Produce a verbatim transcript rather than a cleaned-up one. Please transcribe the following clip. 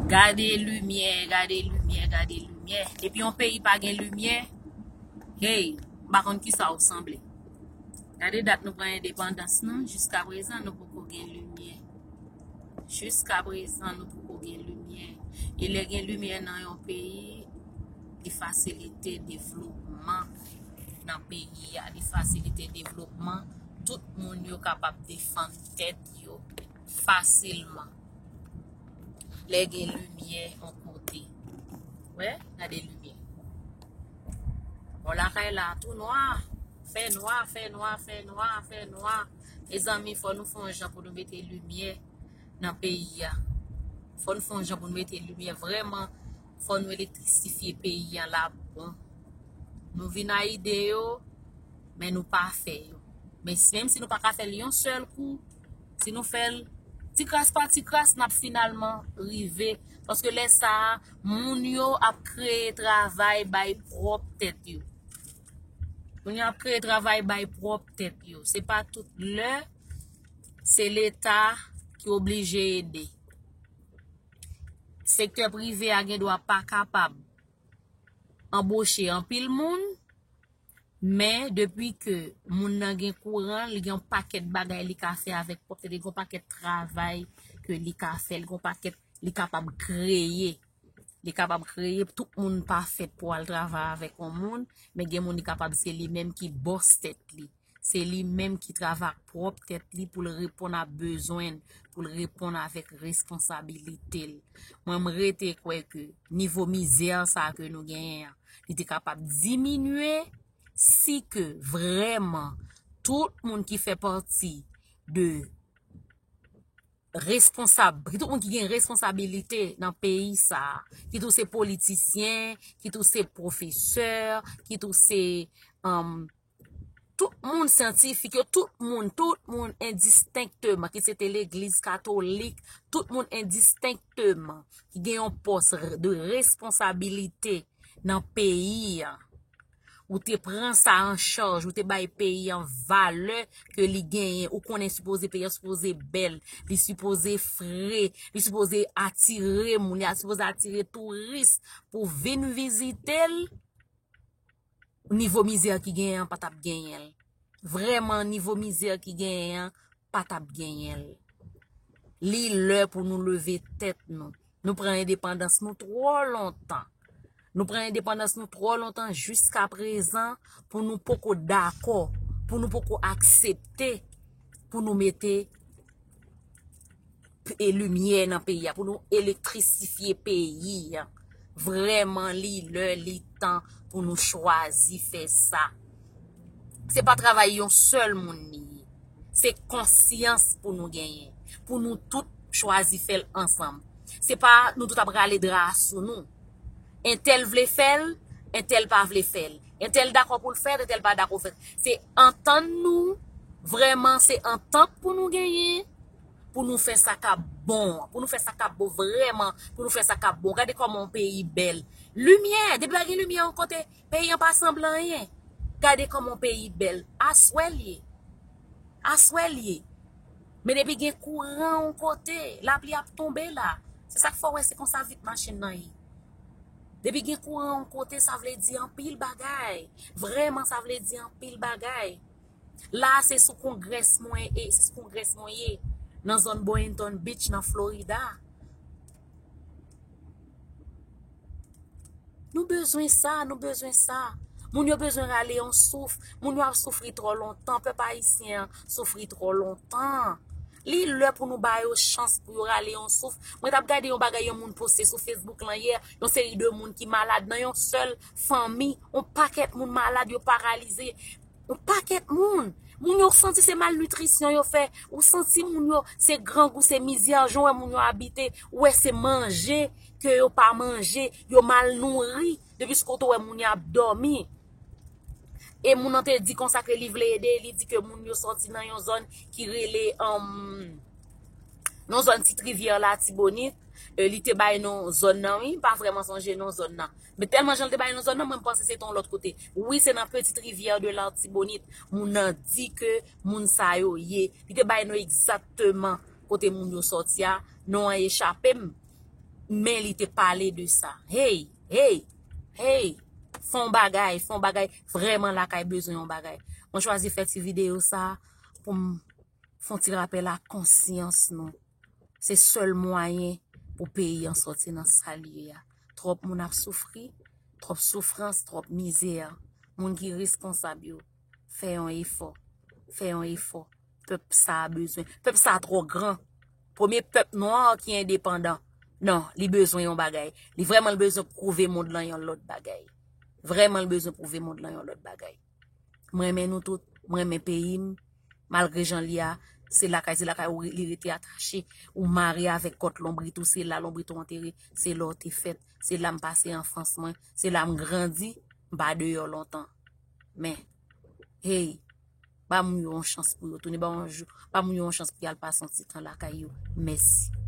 Gade limyè, gade limyè, gade limyè. Depi yon peyi pa gen limyè, hey, m pa konn kisa ou sanble. Gade dat nou pran endepandans nou, jiska prezan nou poko gen limyè. Jiska prezan nou poko gen limyè. E lè gen limyè nan yon peyi, li fasilite devlopman nan peyi a, li fasilite devlopman. Tout moun yo kapab defann tèt yo fasilman. Lè gen limyè yon kote. Wè, gade limyè. Bon, lakay la tou nwa. Fè nwa, fè nwa, fè nwa, fè nwa. Mezanmi, fò nou fè yon jan pou nou mete limyè nan peyi a. Fò nou fè yon jan pou nou mete limyè. Vrèman, fò nou elektrisifye peyi a la bon. Nou vin a ide yo, men nou pa fè yo. Men menm si nou pa ka fè l yon sèl kou, si nou fè l ti kras pa ti kras, n ap finalman rive. Paske lè sa a, moun yo ap kreye travay bay pwòp tèt yo. Moun yo ap kreye travay bay pwòp tèt yo. Se pa tout lè se Leta ki oblije ede. Sektè prive a gen dwa pa kapab anboche anpil moun, men depi ke moun nan gen kouran, li gen yon pakèt bagay li ka fè avèk pwòp tèt li, gen yon pakèt travay ke li ka fè, li gen yon pakèt li kapab kreye. Li kapab kreye, tout moun pa fèt pou al travay avèk yon moun, men gen moun li kapab se li menm ki bòs tèt li. Se li menm ki travay ak pwòp tèt li pou l reponn a bezwen l, pou l reponn avèk responsabilite l. Mwen, m rete kwè ke nivo mizè sa ke nou genyen an, li te kapab diminye si ke vrèman tout moun ki fè pati de responsab, ki tout moun ki gen responsabilite nan peyi sa a, kit ou se politisyen, kit ou se pwofesè, kit ou se um, tout moun syantifik yo, tout moun, tout moun endistenkteman, ki se te legliz katolik, tout moun endistenkteman ki gen yon pòs de responsabilite nan peyi a, ou te pran sa an chaj, ou te bay peyi an valè ke li genyen, ou konnen sipoze peyi an sipoze bèl, li sipoze fre, li sipoze atire moun, li sipoze atire touris pou vin vizite l. Nivo mizè ki genyen an pa t ap genyen l. Vrèman, nivo mizè ki genyen an pa t ap genyen l. Li lè pou nou leve tèt nou. Nou pran endepandans nou twò lontan. Nou pran endepandans nou twò lontan jiska prezan pou nou poko dakò, pou nou poko aksepte, pou nou mete e limyè nan peyi a, pou nou elektrisifye peyi a. Vrèman, li lè, li tan pou nou chwazi fè sa. Se pa travay yon sèl moun li ye. Se konsyans pou nou genyen. Pou nou tout chwazi fè l ansanm. Se pa nou tout ap rale dra sou nou. Entèl vle fè l, entèl pa vle fè l. Entèl dakò pou l fè l, entèl pa dakò fè l. Se antann nou, vrèman, se antant pou nou genyen, pou nou fè sa k ap bon, pou nou fè sa k ap bon vrèman, pou nou fè sa k ap bon. Gade kòman yon peyi bèl. Limyè, depi pa gen limyè yon kote, peyi an pa sanble anyen. Gade kòman yon peyi bèl. Aswè l ye. Aswè l ye. Men depi gen kouran yon kote, lapli ap tonbe la. Se sa k fè w wè se konsa vit machin nan ye. Depi gen kouran yon kote, sa vle di anpil bagay. Vrèman, sa vle di anpil bagay. La, se sou Congress mwen, e, se sou Congress mwen ye, nan zòn Boynton Beach, nan Florida. Nou bezwen sa, nou bezwen sa. Moun yo bezwen rale yon souf. Moun yo ap soufri twò lontan. Pèp ayisyen an soufri twò lontan. Li lè pou nou ba yo chans pou yo rale yon souf. Mwen t ap gade yon bagay yon moun poste sou Facebook lan yè, yon seri de moun ki malad nan yon sèl fanmi, yon pakèt moun malad, yo paralize. Yon pakèt moun. Moun yo santi se malnitrisyon yo fè. Ou santi moun yo se grangou, se mizè, jan w wè moun yo abite, ou wè se manje ke yo pa manje, yo mal nouri. Depi sou kote w wè moun yo ap dòmi. E moun nan te di konsa ke li vle ede, li di ke moun yo sòti nan yon zòn ki rele, um, nan zòn Ti Rivyè Latibonit. E, li te bay non zòn nan, wi, m pa vrèman sonje non zòn nan. Men tèlman jan l te bay non zòn nan, mwen m panse se te yon lòt kote. Wi, se nan Petite Rivière de l'Artibonite. Moun nan di ke moun sa yo ye. Li te bay non egzakteman kote moun yo sòti a. Non an echape m. men li te pale de sa. Hey, hey, hey, fè yon bagay, fè yon bagay, vrèman lakay bezwen yon bagay. Mwen chwazi fè ti videyo sa pou m fè yon ti rapèl a konsyans nou. Se sèl mwayen pou peyi an sòti nan sa l ye a. Twòp moun ap soufri, twòp soufrans, twòp mizè. Moun ki responsab yo, fè yon efò. Fè yon efò. Pèp sa a bezwen. Pèp sa a twò gran. Premye pèp nwa ki endepandan. Non, li bezwen yon bagay. Li vrèman l bezwen pwouve mond lan yon lòt bagay. Vrèman l bezwen pwouve mond lan yon lòt bagay. Mwen renmen nou tout. Mwen renmen peyi m. Malgre jan li a, se lakay, se lakay ou li rete atache. Ou mare avèk kòt lonbrit ou, se la lonbrit ou antere. Se la w te fèt. Se la m pase anfans mwen. Se la m grandi. M pa deyò lontan. Men, hey, ba moun yo yon chans pou yo tounen. Ba moun yo, ba moun yo yon chans pou y al pase yon ti tan lakay yo. Mèsi.